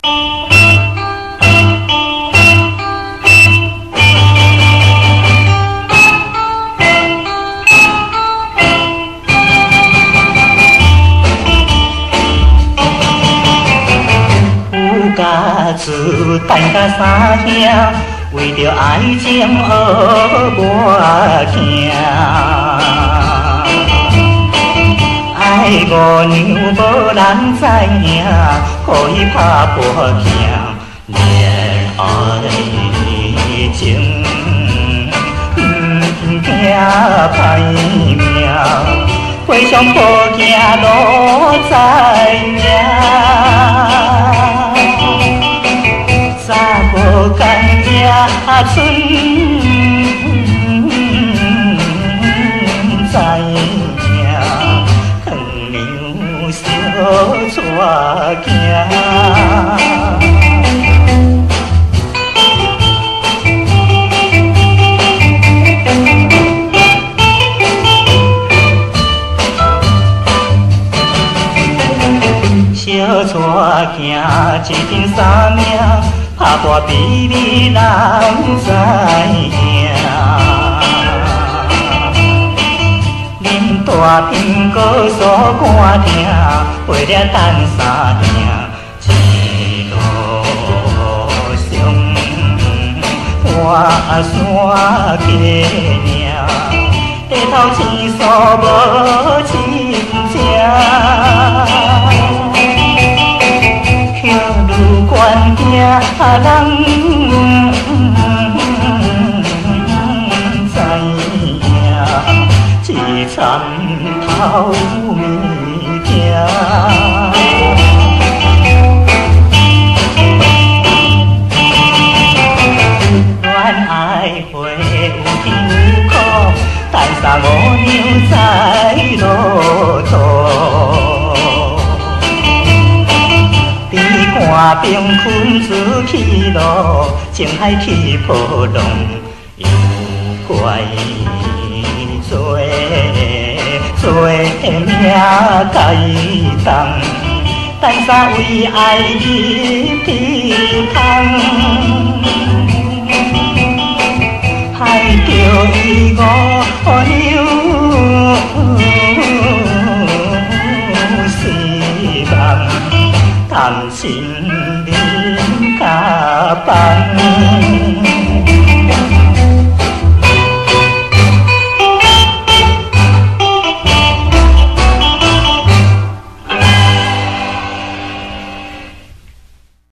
有家厝等甲三兄，為著愛情學我行。愛五娘無人知影，予伊拍破鏡，戀愛情毋驚歹命，回想破鏡路知影。早無干也春知影，糖娘相帶行。小帶行，一天三命，拍破秘密人知影。啉大蘋果訴肝疼，陪了等三兄，一路上跋山過嶺，低頭青素無親情。旅館行，人知影，一参头物件。恋愛會有甜有苦，等三五娘在路途。看冰困出去路，情海起波浪，又怪做做命該重，等三為愛入天堂，害著伊五娘失望。談心人甲放。